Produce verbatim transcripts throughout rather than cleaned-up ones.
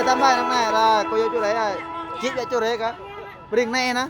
Tam ƀai năng anai, ră, kơ yua čuh rai, čih yua čuh rai kah. Ƀing anai ană.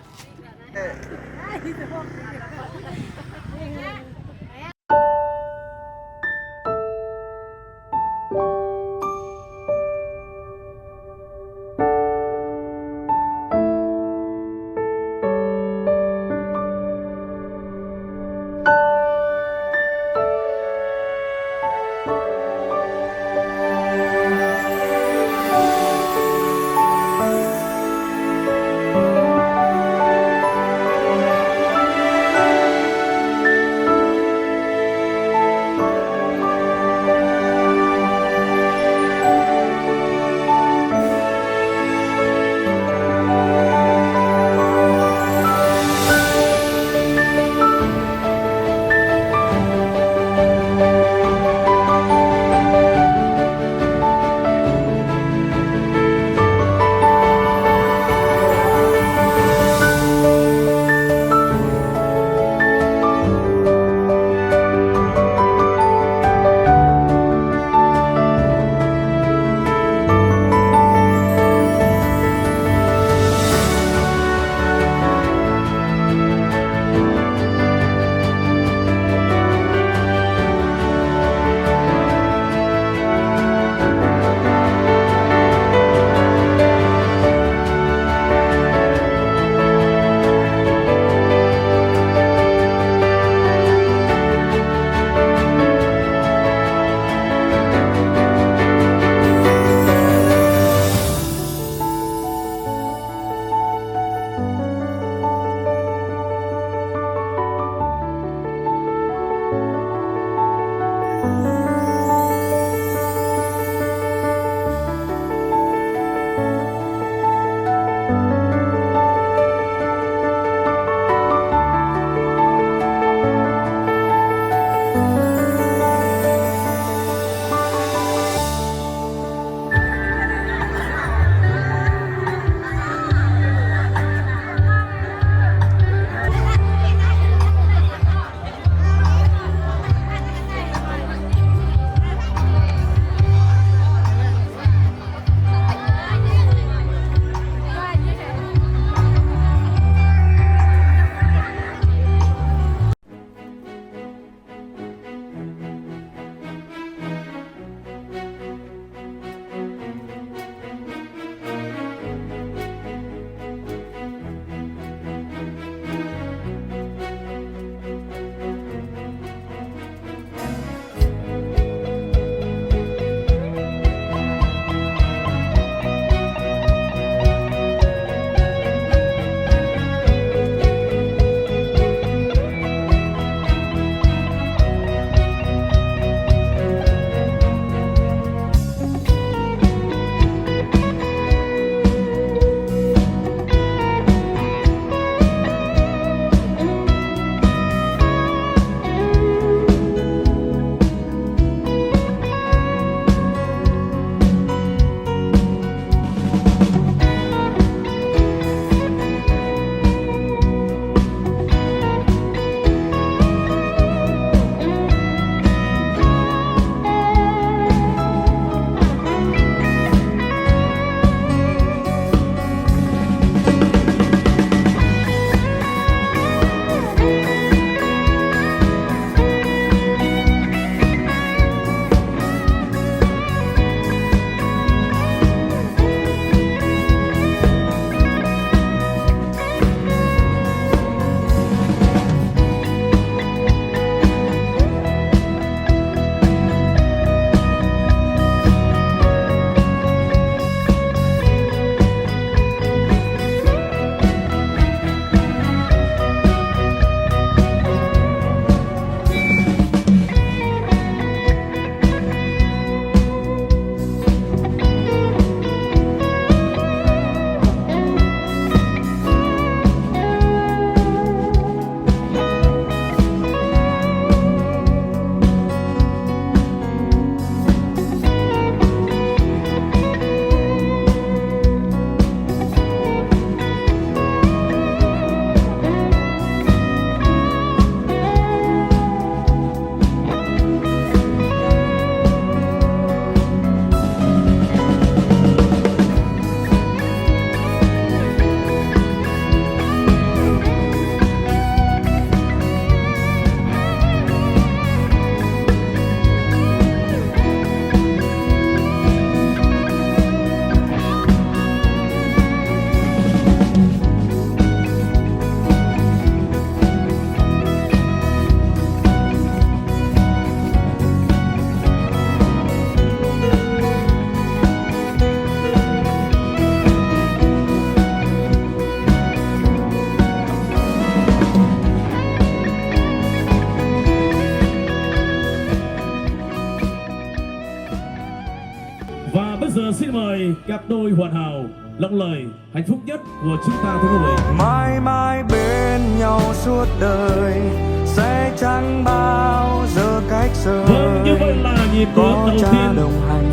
Cặp đôi hoàn hảo, lộng lẫy, hạnh phúc nhất của chúng ta, thưa quý vị. Mãi mãi bên nhau suốt đời, sẽ chẳng bao giờ cách rời. Vâng, như vậy là nhịp bước đầu tiên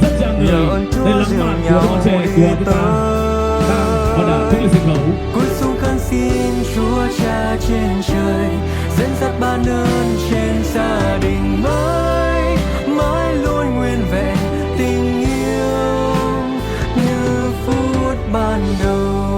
rất dáng người, đây là màn của đôi bạn trẻ của chúng ta đang và đã thắng được sân khấu. Cuối xuân khấn xin Chúa Cha trên trời, dẫn dắt ban ơn trên gia đình mới, mãi luôn nguyên vẹn tình yêu như phút ban đầu.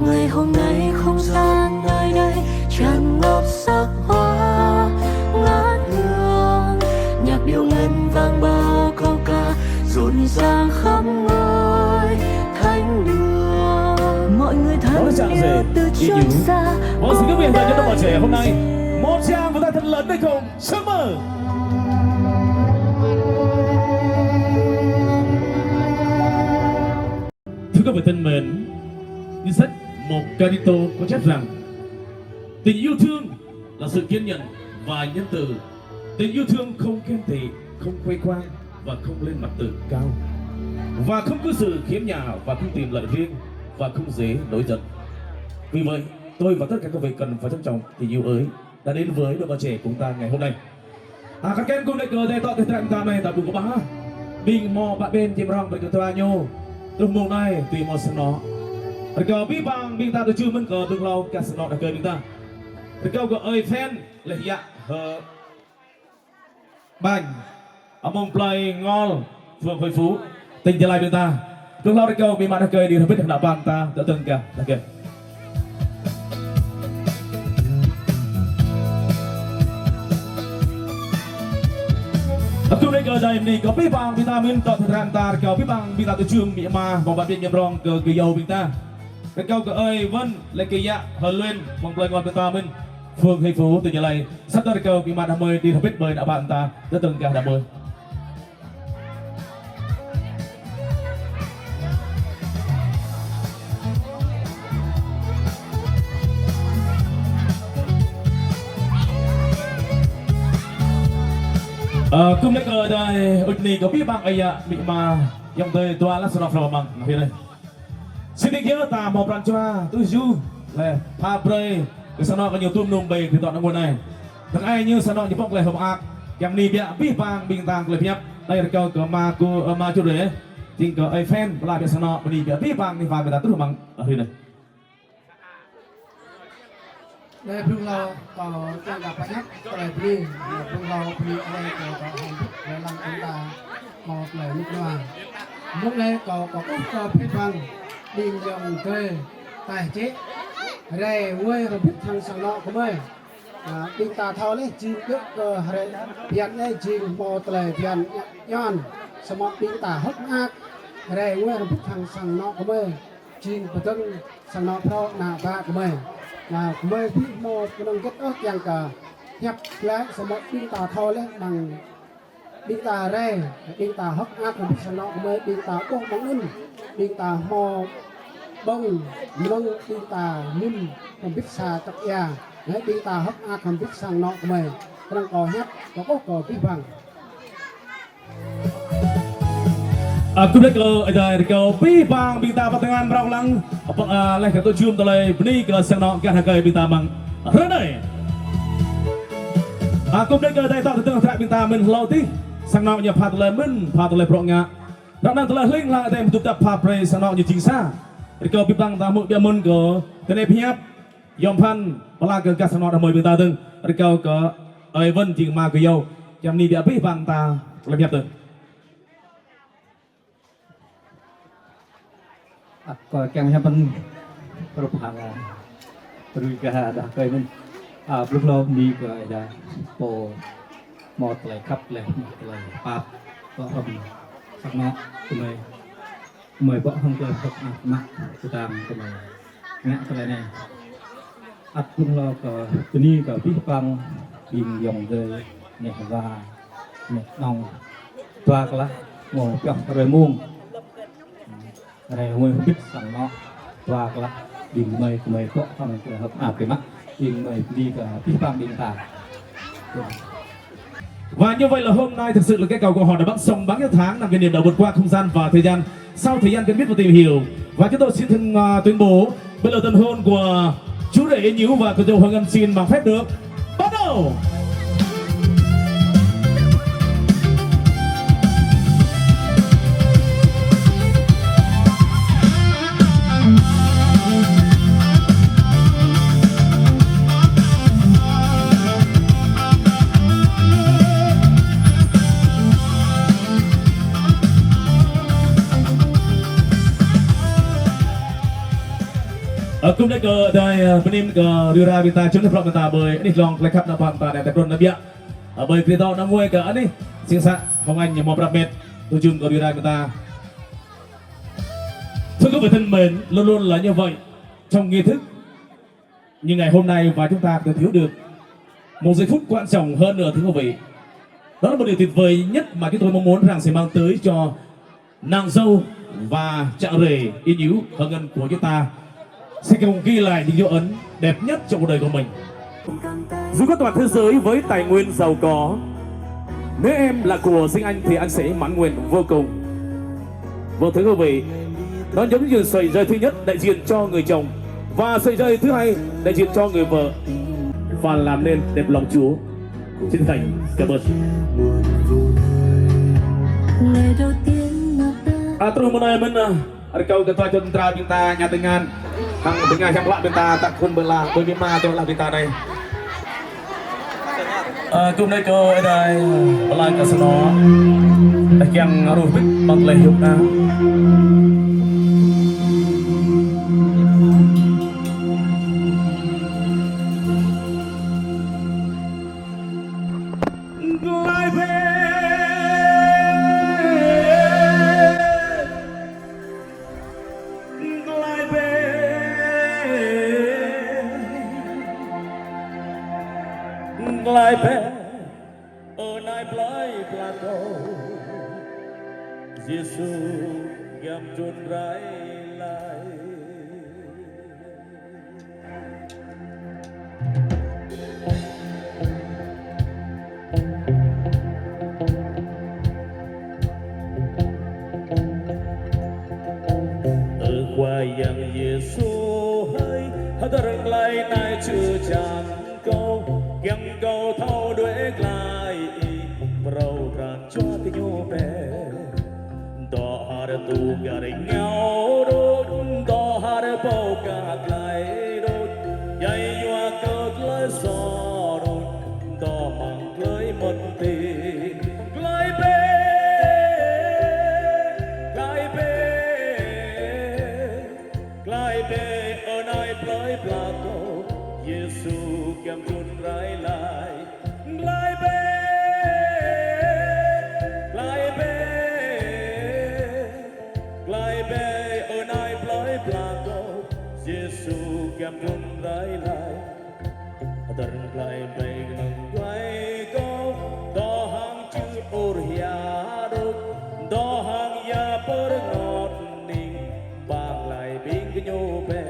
Ngày hôm nay không gian nơi đây tràn ngập sắc hoa ngát hương, nhạc điệu ngân vang bao câu ca rộn ràng khắp ngôi thánh đường. Mọi người thân yêu từ chốn xa. Vâng, xin quý vị dành cho đôi bạn trẻ hôm nay một tràng vỗ tay thật lớn để cùng chúc mừng. Thưa các vị thân mến, như sách một Cô-rinh-tô có chép rằng, tình yêu thương là sự kiên nhẫn và nhân từ. Tình yêu thương không ghen tị, không khoe khoang và không lên mặt tự cao, và không cư xử khiếm nhã và không tìm lợi riêng và không dễ nổi giận. Vì vậy, tôi và tất cả các vị cần phải trân trọng tình yêu ơi đã đến với đôi bạn trẻ của chúng ta ngày hôm nay. A, kar kaĭ kơ anŭn kơ tơlơi tŏ tơlơi tram ta anai ta ƀu kơƀah. Ƀing hmâo ƀă ƀing či mrŏng ƀơi kơtua ñu. Truh mông anai tui hmâo sang anŏ. Rơkâo abih bang ƀing ta tơčô mơ̆n kơ tơlơi hlâo kơ sang anŏ đah kơi ƀing ta. Rơkâo kơ ơi Phen lĕ yă hơ Ƀañ, amăng plơi Ngol, phường Hội Phú, tỉnh Gia Lai ƀing ta. Truh hlâo rơkâo ƀing mă đah kơi đĭ hrŏm hơbĭt hăng ană ƀă ta, tơtơ̆ng gah đah kơi. Akŭm anai kơ đah kơi bơni kơ abih bang ƀing ta mơ̆n tŏ tơlơi tram ta, rơkâo abih bang ƀing ta tơčô mơ̆n mă, hmâo ƀă ƀing či mrŏng kơ gơyâo ƀing ta. Rơkâo kơ ơi Vân lĕ kơ yă Hơ Luyên, amăng plơi Ngol ƀing ta mơ̆n, phường Hội Phú, tỉnh Gia Lai. Sat tơ̆ rơkâo ƀing mă đah kơi đĭ hrŏm hơbĭt ƀơi ană ƀă ta, tơtơ̆ng gah đah kơi. Ơ, akŭm anai kơ đah kơi bơni kơ abih bang ơi yă amĭ ama ayŏng adơi dua lăng sang anŏ phrâo mơ̆ng anai. Sĭt nik yơh ta hmâo pran jua tui yua lĕ pha brơi kơ sang anŏ kơ ñu tŭm num ƀơi kơtŏ anŏ mơ̆ng anai. Tơ̆ng ai ñu sang anŏ ñu pŏk tơlơi hơ̆k mơak. Kiăng bơni biă abih bang ƀing ta tơlơi pơhiăp. Anai rơkâo kơ ama kơ, ơ, ama čô đơi. Jing kơ ơi Phen pơala biă sang anŏ bơni biă abih bang ƀing ta truh mơ̆ng hrơi anai. Lĕ blung hlâo kâo kiăng kơ pơhiăp tơlơi bơni, blung hlâo bơni anai kâo kơ hăng lĕ lăng ƀing ta hmâo tơlơi rơnŭk rơnua. Mơ̆ng anai kâo kơkuh kơ abih bang ƀing ayŏng adơi tơčô. Rai ngui hrŏm hơbĭt hăng sang anŏ gơmơi. A, ƀing ta thâo laih jing kơ, kơ hrơi phiăn anai jing hmâo tơlơi phiăn ñăn. Samơ̆ ƀing ta hơ̆k mơak. Rai ngui hrŏm hơbĭt hăng sang anŏ gơmơi. Jing pơdơ̆ng sang anŏ phrâo ană ƀă gơmơi. Ană gơmơi ƀu hmâo kơnơ̆ng hơget ôh kiăng kơ hiăp glaĭ samơ̆ ƀing ta thâo laih mơ̆ng ƀing ta rai, ƀing ta hơ̆k mơak hrŏm hơbĭt sang anŏ gơmơi, ƀing ta ƀuh mơ̆ng anŭn, ƀing ta hmâo ƀơ̆ng mơ̆ng ƀing ta mŭn hrŏm hơbĭt sa čŏk ia. Anai ƀing ta hơ̆k mơak hrŏm hơbĭt sang anŏ gơmơi. Kơnơ̆ng kâo hiăp, kâo ƀuh kơ abih bang. Akŭm anai kơ ơi adai rơkâo abih bang ƀing ta pơtơngan mrâo lăng, pơ-, a, laih kơ tơčô tơlơi bơni kơ sang anŏ gah đah kơi ƀing ta mơ̆ng hrơi anai. Akŭm anai kơ ơi adai tŏ tơtơ̆ng hră ƀing ta mơ̆n hlâo adih, sang anŏ ñu pha tơlơi mơ̆n, pha tơlơi bruă ngă. Ră anai tơlơi hling hlang ơi adai mơ̆ tŭ tap pha brơi sang anŏ ñu jing sa. Rơkâo abih bang ta hmư̆ biă mơ̆n kơ tơlơi pơhiăp. Yom Phan, pơala kơ gah sang anŏ đah kơi ƀing ta tơ̆ng. Rơkâo kơ ơi Vân jing ama gơyâo. Kiăng bơni biă abih bang ta tơlơi pơhiăp tơ̆ng. A, kâo kiăng hiăp mơ̆n, pơrŭp hăng, a, pơrui kơ đah kơi mơ̆n. A, blung hlâo bơni kơ ơi adai pô hmâo tơlơi khăp laih, hmâo tơlơi pap, pơhrŏm sang anŏ gơmơi. Gơmơi ƀuh hăng tơlơi hơ̆k mơak mơ̆ng tơdang gơmơi ngă tơlơi anai. Ăt blung hlâo kơ bơni kơ abih bang ƀing ayŏng adơi, neh wa, neh nong. Dua klah, hmâo pioh hrơi mông, Ră anai hmâo ƀĭt sang anŏ, dua klă, ƀing gơmơi, gơmơi dŏ hăng tơlơi hơ̆k mơak biă mă, ƀing gơmơi bơni kơ abih bang ƀing ta. Và như vậy là hôm nay thực sự là cái cầu của họ đã bắt sóng, bắn những tháng năm kỷ niệm đã vượt qua không gian và thời gian. Sau thời gian quen biết và tìm hiểu, và chúng tôi xin thân, à, tuyên bố, bây giờ tân hôn của chú rể Yên Nhíu và cô dâu Hương Ngân xin bằng phép được bắt đầu. Ơ, kơkuh đơi kơ adơi, ơ, bơni kơ rĭm hrơi ƀing ta, čơdơ̆ng hrŏm ƀing ta ƀơi anih glông tơlơi khăp ană bă ƀing ta, tơlơi trŭn ană ƀiă. Ơ, ƀơi kri tŏ ană ngui kơ anih, sing sa, Hồng Anh, mơ̆ prăp met, tui jun kơ rĭm hrơi ƀing ta. Thưa quý vị thân mến, luôn luôn là như vậy, trong nghi thức, như ngày hôm nay và chúng ta có thể thiếu được một giây phút quan trọng hơn nữa, thưa quý vị. Đó là một điều tuyệt vời nhất mà chúng tôi mong muốn rằng sẽ mang tới cho Nàng dâu và chàng rể Yên Nhíu Hương Ngân của chúng ta sẽ cùng ghi lại những dấu ấn đẹp nhất trong cuộc đời của mình. Dù có toàn thế giới với tài nguyên giàu có, nếu em là của riêng anh thì anh sẽ mãn nguyện vô cùng. Vâng, thưa quý vị, đó giống như sợi dây thứ nhất đại diện cho người chồng và sợi dây thứ hai đại diện cho người vợ và làm nên đẹp lòng Chúa. Chân thành cảm ơn. Ơ, truh mơ̆ng anai mơ̆n, ơ, rơkâo kơ dua čô tơntra ƀing ta ña tơngan. Hăng ƀing ña hiam klă ƀing ta, ta khul ƀơi la, ƀơi amĭ ama dŏ la ƀing ta anai. Ơ, kơkuh đơi kơ adơi, pơlai kơ sơnŏ. Tơlơi kiăng ruh ƀĭt ƀăng tơlơi hiăp ană. Glai bĕ, glai bĕ, glai bĕ, ơ nai plơi pla kâo, Yêsu giăm trŭn rai lăi. Ơ Khua Yang Yêsu hơi, hơdơr glai anai čư̆ čan kâo, kiăng kâo thâo đuaĭ glaĭ Ih, phrâo pran jua gơñu bĕ. Dŏ har tŭ gah rơngiao đôč, dŏ har pô gah glai đôč, djai yua kơ tơlơi soh đôč, dŏ amăng tơlơi mơ̆n tĭng. Glai bĕ, glai bĕ, glai bĕ, ơ nai plơi pla kâo, Yêsu giăm trŭn rai lăi. Glai bĕ, glai bĕ, glai bĕ, ơ nai plơi pla kâo, Yêsu giăm trŭn rai lăi. Hơdơr glai bĕ kơnơ̆ng djuai kâo, dŏ hăng čư̆ ur hia đôč, dŏ hăng ia pơrơngot ning, ba glai ƀing gơñu bĕ.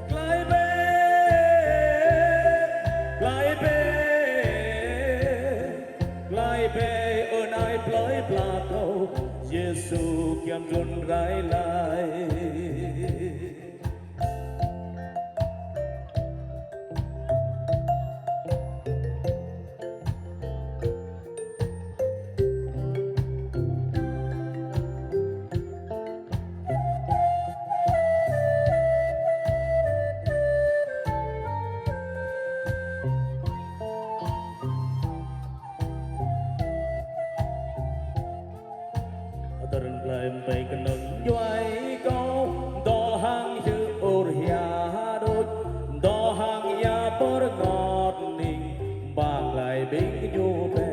Glai bĕ, glai bĕ, glai bĕ, ơ nai plơi pla kâo, Yêsu giăm trŭn rai lăi. Hơdơr glai bĕ kơnơ̆ng djuai kâo, dŏ hăng čư̆ ur hia đôč, dŏ hăng ia pơrơngot ning, ba glai ƀing gơñu bĕ.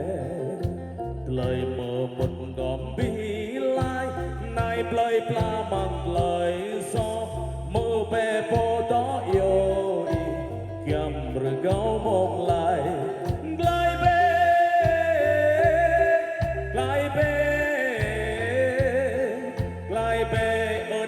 Tơlơi mơmŭt gom bi lai, nai plơi pla amăng tơlơi soh, mơ̆ bĕ pô dŏ iâu Ih, giăm rơgao mông lai. Glai bĕ, glai bĕ, glai bĕ, ơ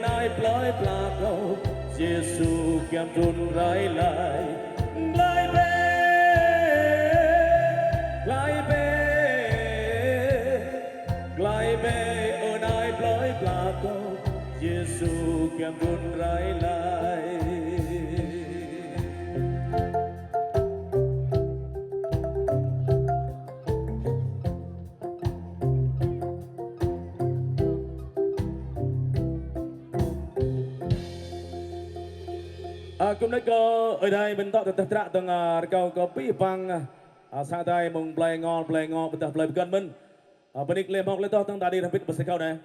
Kơmnĕt kơ Ơi Adai mơ̆n tŏ tơdră tơng, a, rơkâo kơ abih bang, a, sang Ơi Adai mơ̆ng plơi Ngol, plơi Ngŏ, ƀôdah plơi pơkŏn mơ̆n. A, bơni kơ lĕ mơ̆ng lĕ tŏ tơng ta đĭ rơbit bơsĕ kâo anai.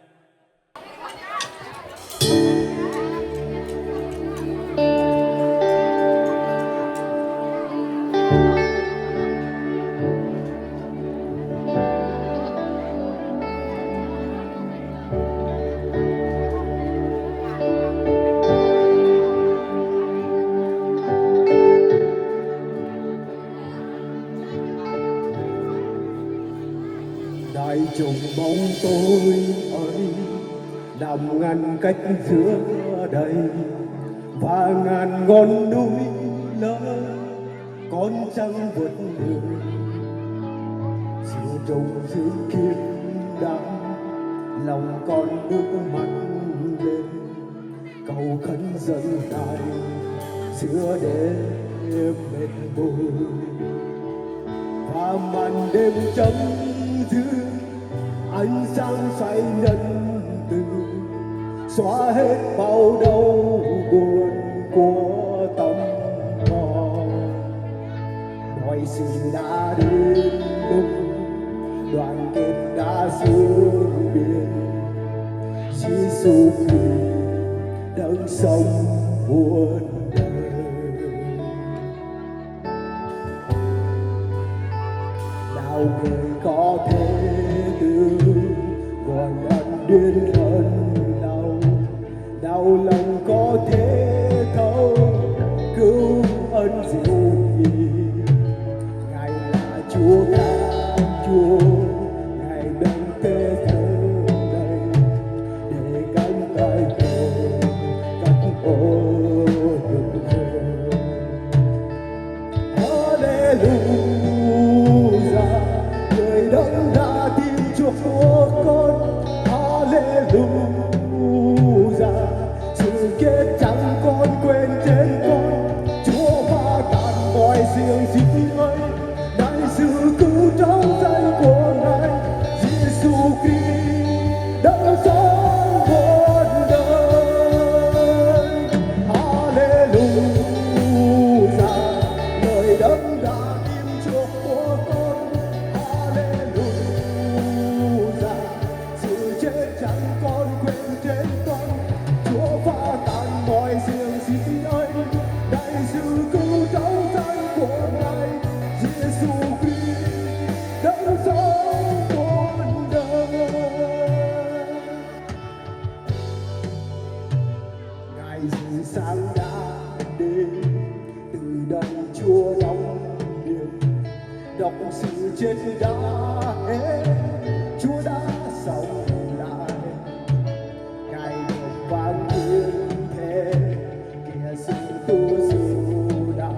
Đại chúng bóng tối ấy, nằm ngăn cách giữa đây và ngàn ngọn núi lớn, con chẳng vượt nổi. Sự trống rung kim đắng, lòng con nước mắt lên. Cầu khấn dâng tay giữa đêm mệt mỏi và màn đêm trống rưng, ánh sáng say nhân từ xóa hết bao đau buồn của tâm hồn. Mọi sự đã đến lúc đoàn kết đã xuống biển. Giêsu Christ đấng sống muôn đời. Nào người có thể từ gọi ân điển lớn lao, đau lòng có thể thấu, cứu ân diệu kỳ. Ngài là Chúa các chúa, Ngài đấng thế gian này, để gánh tải tội các ô nhục. Haleluya, Người đấng đã tìm chuộc của con. Haleluya, sự chết chẳng còn quyền trên con. Chúa phá tan mọi xiềng xích ấy. Đại sự cứu trong danh của Ngài. Giêsu Christ đấng sống muôn đời. Haleluya, Người đấng đã tìm chuộc của con. Haleluya, sự chết chẳng còn quyền trên con. Chúa phá tan mọi xiềng xích ấy. Đại sự cứu trong danh của Ngài. Giêsu Christ đấng sống muôn đời. Ngài dịu dàng đã đến, từ đây Chúa đóng đinh. Độc sự chết đã hết, Chúa đã sống lại. Ngài nộp vang tuyên thệ, kẻ sự tu dù đã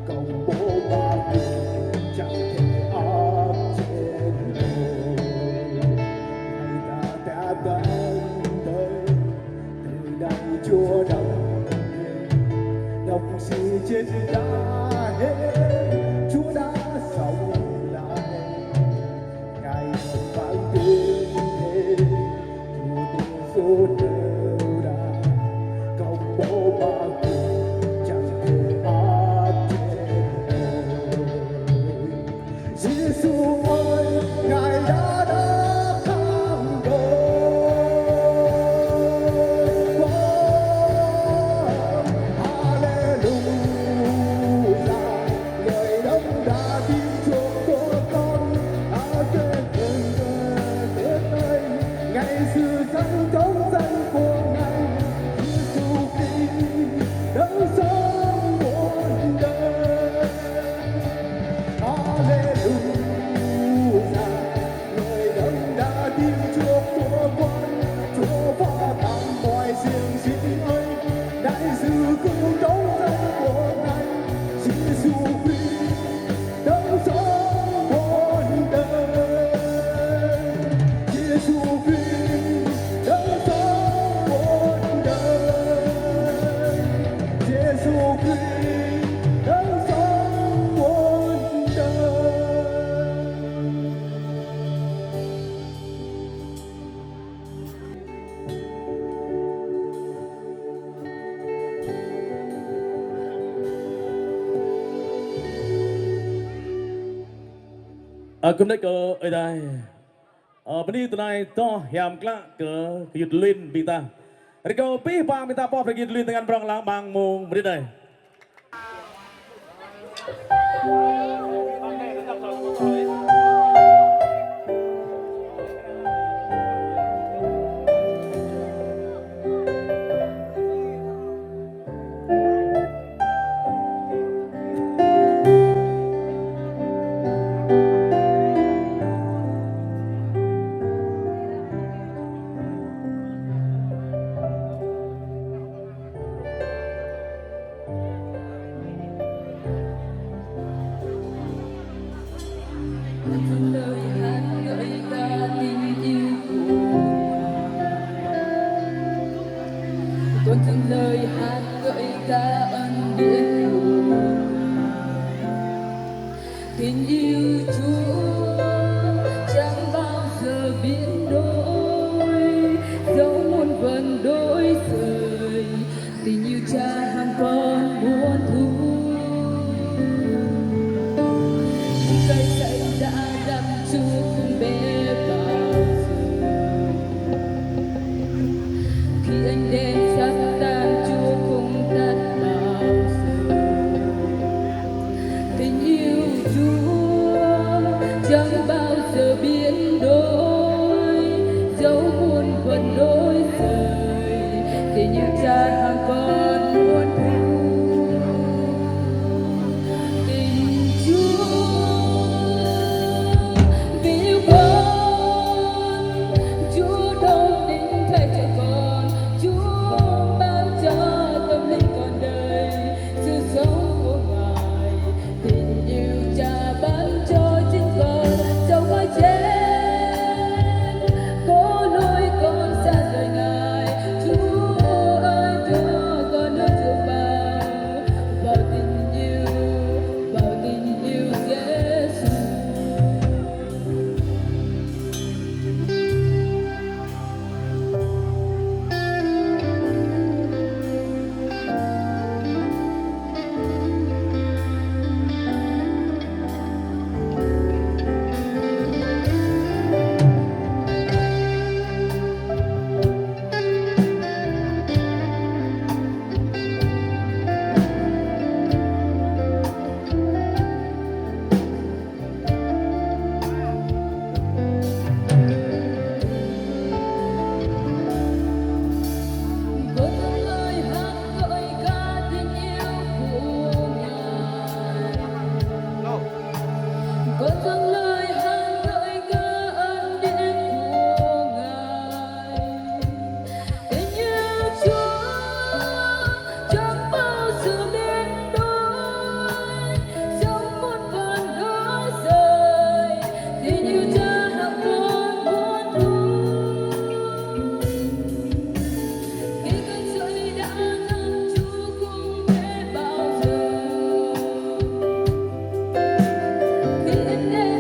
công bố ba quyền chẳng thể áp chế nổi. Ngài đã, đã đến đây, từ đây Chúa đóng đinh. Độc sự chết đã hết, Chúa đã sống lại. Ngài nộp vang tuyên thệ, tua tủa số đều đã công bố ba quyền chẳng thể áp chế nổi. Giêsu ơi, Ngài đã đáp thắng đổ. Haleluya, Người đấng đã tìm chuộc của con. Haleluya, Ngài sự sống trong danh của Ngài. Giêsu Christ đấng sống muôn đời. Haleluya, Người đấng đã tìm chuộc của con. Chúa phá tan mọi xiềng xích ấy. Đại sự cứu trong danh của Ngài. Giêsu Christ đấng sống muôn đời. Giêsu Christ đấng sống muôn đời. Giêsu Christ đấng sống muôn đời. Ơ, kơmnĕk kơ Ơi Adai. Ơ, bơni tơlơi tŏh hiam klă kơ gơyut Lin ƀing ta. Rơkâo abih bang ƀing ta pŏk brơi gơyut Lin tơngan prŏng lăng bang mông mơnit anai. Có trong lời hát ngợi ca tình yêu của Ngài. Có trong lời hát ngợi ca ân điển của Ngài. Tình yêu Chúa chẳng bao giờ biến đổi, dẫu muôn vần đổi rời. Tình yêu Cha hằng còn muôn thu. Khi cơn gió đã dập Chúa không bẽ bao giờ. Khi ánh đèn sắp tan Chúa không tắt bao giờ. Tình yêu Chúa chẳng bao giờ biến đổi, dẫu muôn vần đổi rời, tình yêu Cha hằng còn muôn thu. Tình Chúa vì con, Chúa đổ đinh thảy cho con, Chúa ban cho tâm linh con đời sự sống của Ngài. Tình yêu Cha ban cho chính con, dẫu có chết, có lối con xa rời Ngài. Chúa ơi, cho con nơi Chúa vào, vào tình yêu, vào tình yêu Giêsu. Có trong lời hát ngợi ca ân điển của Ngài. Tình yêu Chúa chẳng bao giờ biến đổi, dẫu muôn vần đổi rời, tình yêu Cha hằng còn muôn thu. Khi cơn gió đã dập Chúa không bẽ bao giờ. Khi ánh đèn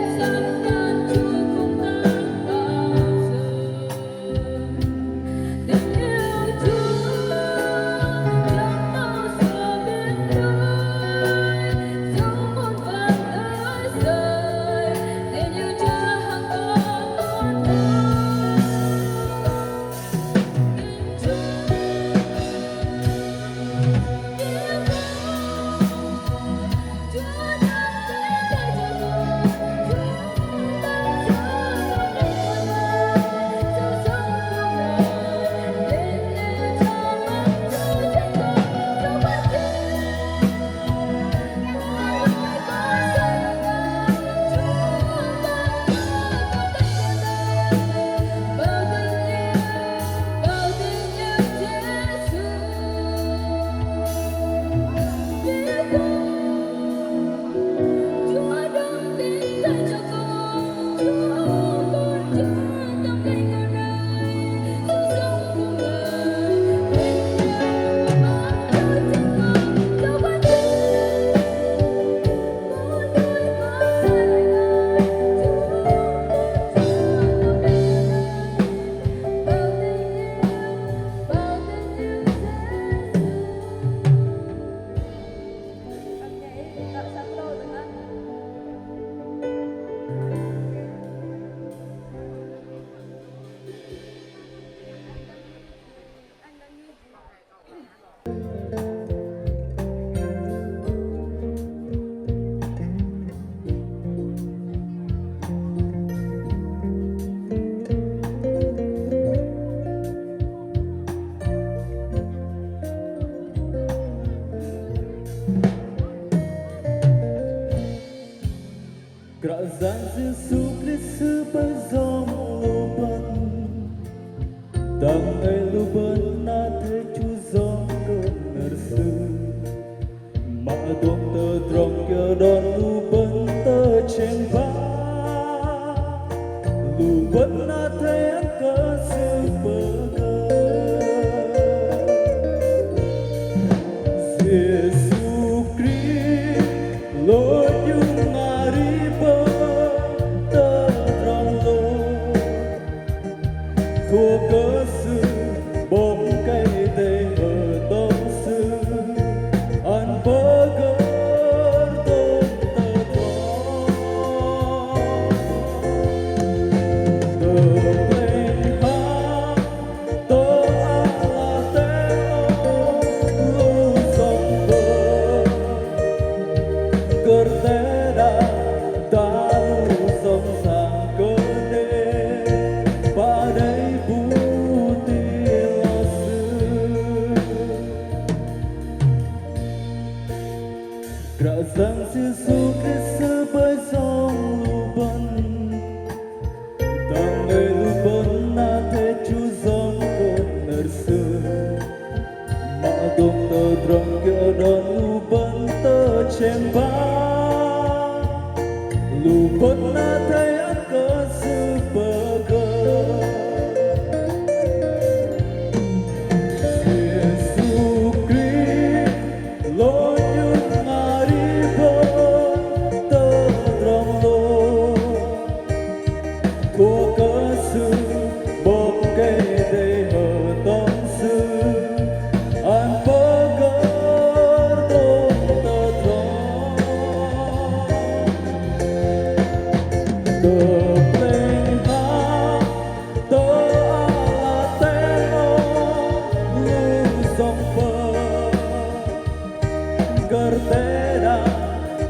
Kră Yang Yêsu Krist Sư pơjing lu bơ̆n. Dang ei lu bơ̆n nao tơčô jong kơ nơ̆r Sư. Mă dŏng tơdrong kơ đon lu bơ̆n tơčeng ba. Lu bơ̆n nao tơyang kơ Sư pơgơ̆. Yêsu Krist, lu ñu ngă rĭ bơ̆n tơdrong lu. Thua kơ Sư, ƀô̆ kơ Ơi Adai hơdôm Sư, ăn pơgơ̆r dŏng tơdrong. Tơplĕnh hăng tơ ala tơ̆ ôh, lu song bơ̆. Gơ̆r tơdah ta lu song sang kơnê̆, pơđai ƀu tih lŏ Sư. Kră Yang Yêsu Krist Sư pơjing lu bơ̆n. Dang ei lu bơ̆n nao tơčô jong kơ nơ̆r Sư. Mă dŏng tơdrong kơ đon lu bơ̆n tơčeng ba. Lu bơ̆n nao tơyang kơ Sư pơgơ̆. Yêsu Krist, lu ñu ngă rĭ bơ̆n tơdrong lu. Thua kơ Sư, ƀô̆ kơ Ơi Adai hơdôm Sư, ăn pơgơ̆r dŏng tơdrong. Tơplĕnh hăng tơ ala tơ̆ ôh, lu song bơ̆. Gơ̆r tơdah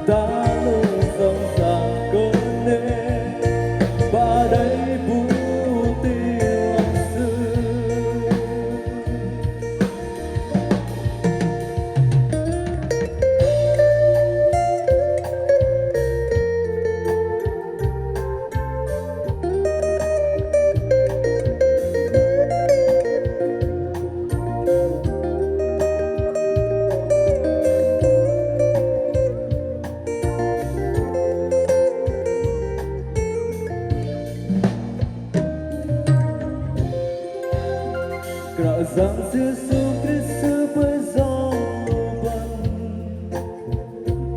ta lu song sang kơnê̆, pơđai ƀu tih lŏ Sư. Kră Yang Yêsu Krist Sư pơjing lu bơ̆n.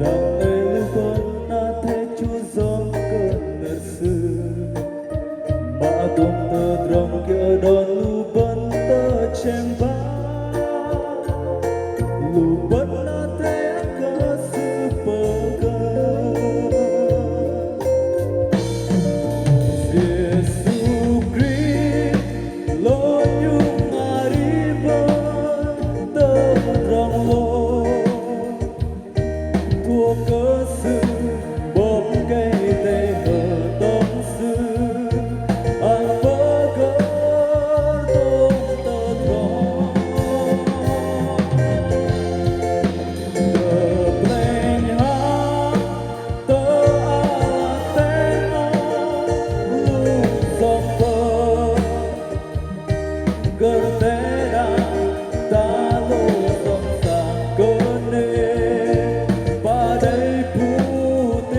Dang ei lu bơ̆n nao tơčô jong kơ nơ̆r Sư. Mă dŏng tơdrong kơ đon lu bơ̆n tơčeng ba. Lu bơ̆n nao tơyang kơ Sư pơgơ̆. Yêsu Krist, lu ñu ngă rĭ bơ̆n tơdrong lu. Thua kơ Sư, ƀô̆ kơ Ơi Adai hơdôm Sư, ăn pơgơ̆r dŏng tơdrong. Tơplĕnh hăng tơ ala tơ̆ ôh, lu song bơ̆. Gơ̆r tơdah ta lu song sang kơnê̆, pơđai ƀu tih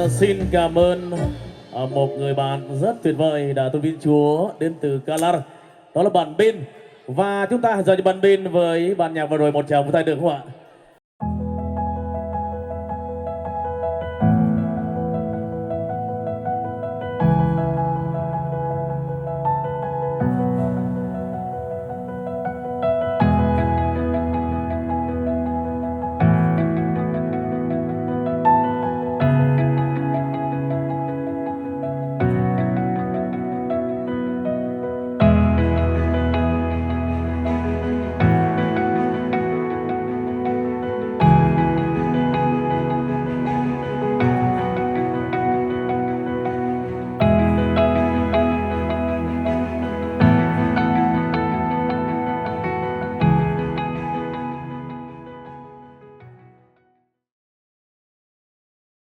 Xin cảm ơn, à, một người bạn rất tuyệt vời đã tôn vinh Chúa đến từ Kalar. Đó là bạn Bin. Và chúng ta dành cho bạn Bin với ban nhạc vừa rồi một tràng vỗ tay được không ạ?